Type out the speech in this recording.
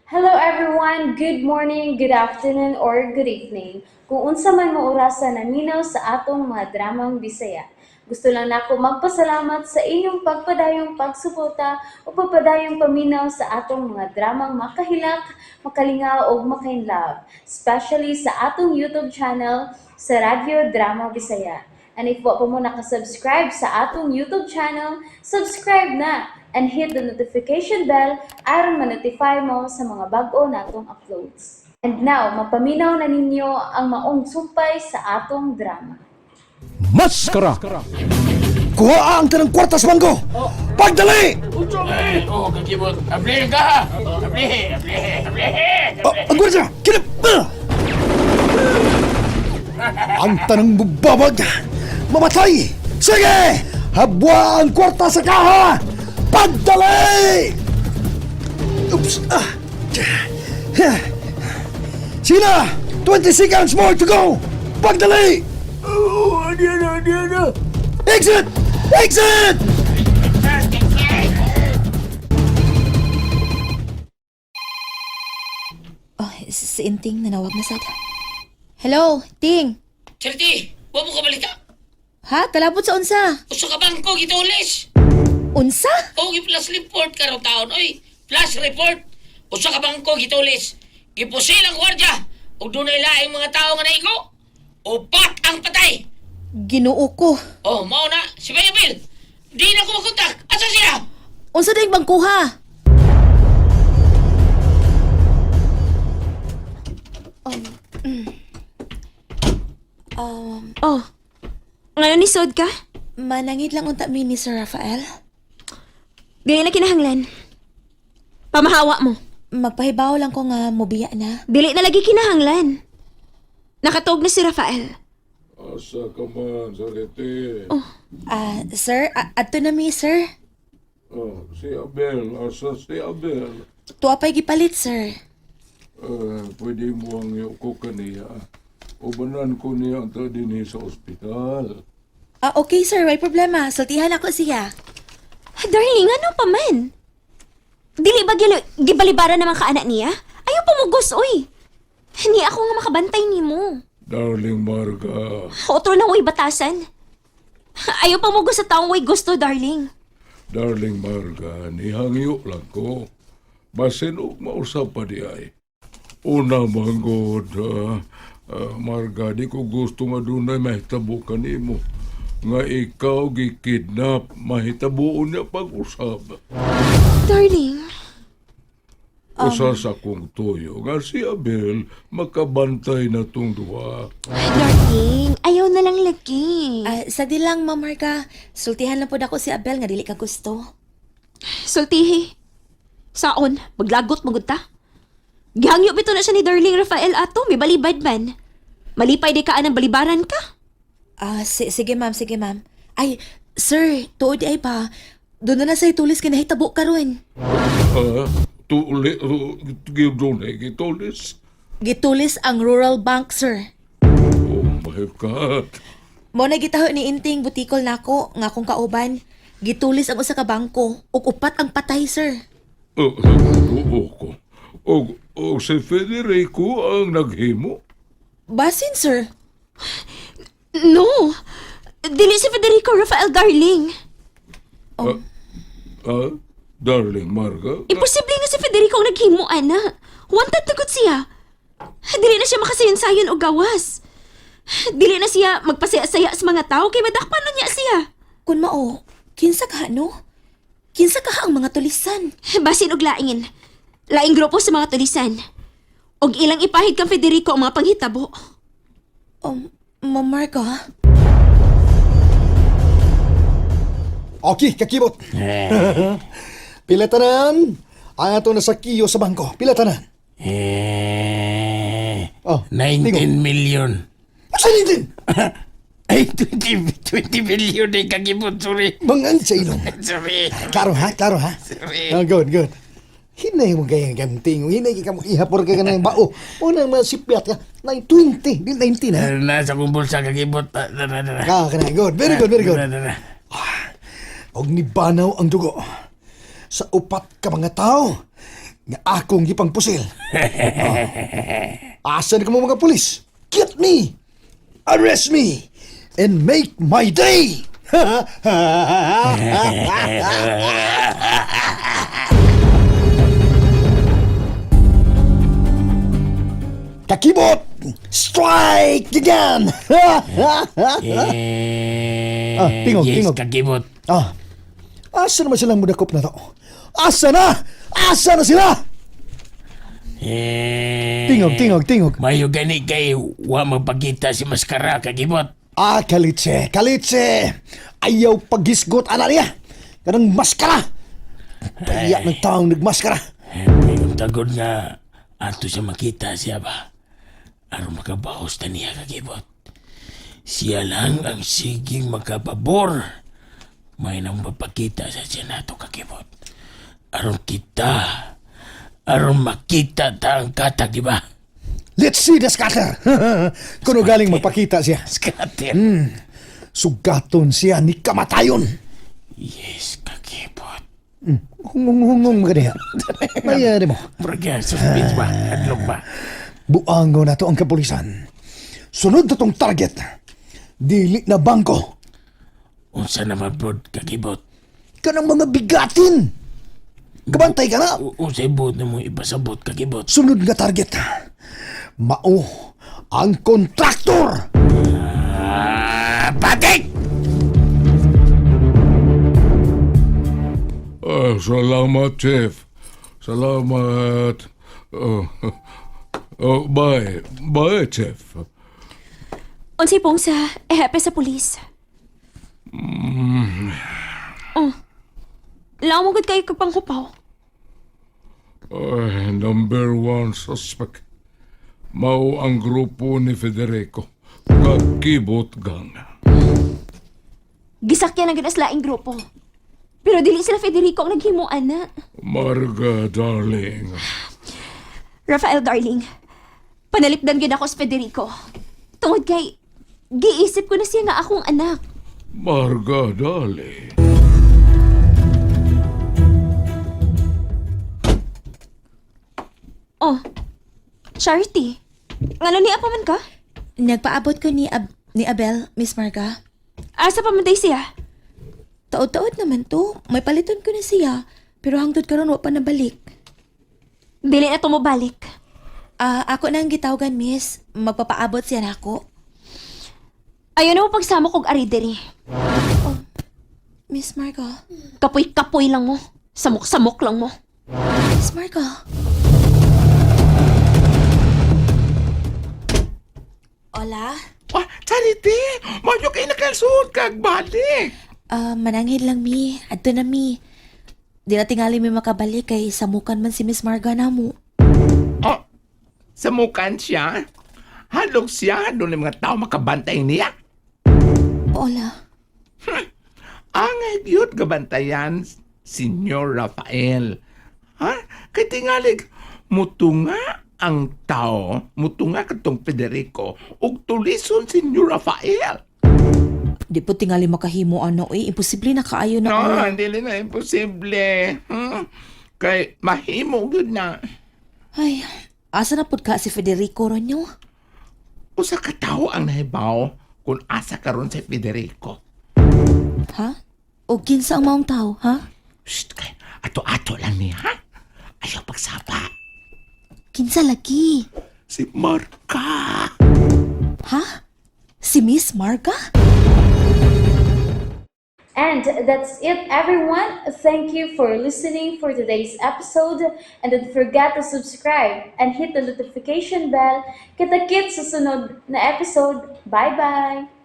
Hello everyone! Good morning, good afternoon, or good evening. Kung unsa man mo orasa naminaw sa atong mga dramang Bisaya. Gusto lang nako magpasalamat sa inyong pagpadayong pagsuporta o pagpadayong paminaw sa atong mga dramang makahilak, makalingaw ug makainlove, especially sa atong YouTube channel sa Radyo Drama Bisaya. And if wa pa mo nakasubscribe sa atong YouTube channel, subscribe na and hit the notification bell aron ma-notify mo sa mga bag-o natong uploads. And now, mapaminaw na ninyo ang maong sumpay sa atong drama. Maskara! Kuha ang tanang kwarta sa bangko! Pagdali! Oh, kakibot. Abli ka! Abli! Abli! Abli! Ah, ang gwardiya! Kinap! Ah! Ang tanang bubabag! Mamatay! Sige! Habwa ang kwarta sa kaha! Pagdali! Oops! Ah. Sige na! 20 seconds more to go! Pagdali! Oh, di na, di na. Exit! Exit! Oh, si Inting nanawag na sad. Hello, Ting. Charity, wa mo kabalita. Ha, talabot sa unsa? Usa ka bangko gitulis. Unsa? O gi-flash report karong taon oy. Flash report. Usa ka bangko gitulis. Gipusil ang gwardiya ug dunay laing mga tawo nga naigo. Upat ang patay. Ginoo ko. Oh, mao na si Bayabel. Di na ko makontak. Asa siya? Unsa ding bangkuha? Oh, ngayon ni Sod ka? Manangit lang unta mi ni Sir Rafael. Dili na kinahanglan. Pamahawa mo. Magpahibaw lang ko nga mobiya na. Dili na lagi kinahanglan. Nakatuog na si Rafael. Asa ka man, Sarete. Ah, sir, adto na mi, sir. Oh, si Abel, asa si Abel. Tuwa pa'y gipalit, sir. Eh, pwede mo ang ko kaniya. Ubanan ko niya ang dinhi sa ospital. Ah, okay, sir, may problema. Sultihan ako siya. Darling, ano pa man? Dili ba gibalibaran naman ka anak niya? Ayaw pumugos, oy. Ni ako nga makabantay nimo. Darling Marga, Otro na way batasan. Ayaw pamugos sa taong way gusto, darling. Darling Marga, nihangyo lang ko. Basin og mausap pa di ay. Una manggod, Marga, di ko gusto nga dunay mahitabo kanimo. Nga ikaw gikidnap, mahitabuon niya pag-usap. Darling, Usa sa kong tuyo nga si Abel makabantay na tong duha. Darling, ayaw na lang lagi. Ah, sa di lang, Ma'am Marga. Sultihan lang pod ako si Abel nga dili ka gusto. Sultihi. Saon, maglagot magud ta. Gihangyo bito na siya ni Darling Rafael ato, may balibad man. Malipay di ka anang balibaran ka. Ah, sige ma'am, sige ma'am. Ay, sir, tuod ay pa. Doon na na sa'y tulis ka nahitabo karon. Ah, tuli, gidunay gitulis. Gitulis ang Rural Bank, sir. Oh my God. Mo na gitaho ni Inting butikol nako nga akong kauban. Gitulis ang usa ka bangko ug upat ang patay, sir. Oh, oo ko. Og si Federico ang naghimo. Basin, sir. No. Dili si Federico Rafael, darling. Ah, darling Marga. Imposible nga si Federico ang naghimo, ana. Wanted na gud siya. Dili na siya makasayon-sayon og gawas. Dili na siya magpasaya-saya sa mga tao kay madakpan na niya siya. Kun mao, kinsa ka no? Kinsa ka ang mga tulisan? Basin og laingin. Laing grupo sa mga tulisan. Og ilang ipahid kang Federico ang mga panghitabo. Ma'am Marga. Okay, kakibot. Pila tanan. Ang ato na sakiyo sa bangko. Pila tanan. Eh, Oh, 19 million. Sa din? Ay, 20 million eh, kakibot, sorry. Bangan sa ilong. Sorry. Klaro ha, klaro ha. Sorry. Oh, good, good. Hinay mo kaya ganting. Hinay ka mo ihapor ka ng bao. Unang masipyat ka. 920, di 19 ha. Nasa kong bulsa, kakibot. Ah, Dara, dara. Ah, kana. Good, very good, very good. Dara, dara. Og nibanaw ang dugo. Sa upat ka mga tao, Nga akong gipangpusil. Ah. Asa na kamo mga pulis? Get me! Arrest me! And make my day! Kakibot! Strike again! Eh, Ah, tingog, yes, tingog. Kakibot. Ah, asa naman silang mudakop na to? Asa na? Asa na sila? Eh, Tingog, tingog, tingog. Mayo gani kay wa magpakita si Maskara, Kakibot. Ah, kalitse, kalitse. Ayaw paghisgot ana niya. Kanang maskara. Paiyak ng taong nagmaskara. Eh, may tagod nga ato siya makita siya ba? Aron makabaos ta niya, Kakibot. Siya lang ang siging makapabor. May nang mapakita sa siya nato, Kakibot. Aron kita, aron makita ta ang katag, di ba? Let's see the scatter. Kuno galing magpakita siya. Scatter. Sugaton siya ni kamatayon. Yes, Kakibot. Hungong-hungong mga diha. Mayari mo. Murag suspense ba? Adlok ba? Buango na to ang kapulisan. Sunod na tong target. Dili na bangko. Unsa naman pod, Kakibot? Kanang mga bigatin. Kabantay ka na. Unsay buot na mo ipasabot, Kakibot? Sunod nga target. Mao ang kontraktor. Ah, patik! Ah, salamat, Chef. Salamat. Oh, oh, bye. Bye, Chef. Unsay pong sa ehepe sa pulis. Oh. Laom mo gud kayo kag panghupaw. Ay, number one suspect. Mao ang grupo ni Federico. Kakibot gang. Gisakyan ang ginas laing grupo. Pero dili sila Federico ang naghimo ana. Marga, darling. Rafael darling, panalipdan gyud ako sa Federico. Tungod kay giisip ko na siya nga akong anak. Marga, darling. Oh. Charity. Ngano niya pa man ka? Nagpaabot ko ni Abel, Miss Marga. Asa pa man day siya? Taod-taod naman to. May paliton ko na siya. Pero hangtod karon wa pa nabalik. Dili na to mobalik. Ah, ako na ang gitawagan, miss. Magpapaabot siya nako. Ayaw na mo pagsama kog ari diri. Miss Marga. Kapoy-kapoy lang mo. Samok-samok lang mo. Miss Marga. Hola. Ah, Charity! Mayo kay nakalsud kag balik. Ah, mananghid lang mi. Adto na mi. Di na tingali mi makabalik kay samukan man si Miss Marga namo. Oh, samukan siya. Halog siya, doon yung mga tao makabantay niya. Hola. Ang hegyot gabantayan, Senyor Rafael. Ha? Kay tingalig, mutunga ang tao, mutunga katong Federico, ug tulison Senyor Rafael. Di po tingali makahimo ano eh. Imposible na kaayo na. No, oy. hindi na imposible. Kay mahimo gyud na. Ay, asa na pud ka si Federico ron nyo? Usa ka tawo ang nahibaw kung asa karon si Federico. Ha? O kinsa ang maong tao, ha? Shh, kay ato-ato lang niya, ha? Ayaw pagsapa. Kinsa lagi? Si Marka. Ha? Si Miss Marga? And that's it, everyone. Thank you for listening for today's episode. And don't forget to subscribe and hit the notification bell. Kita-kits sa sunod na episode. Bye-bye!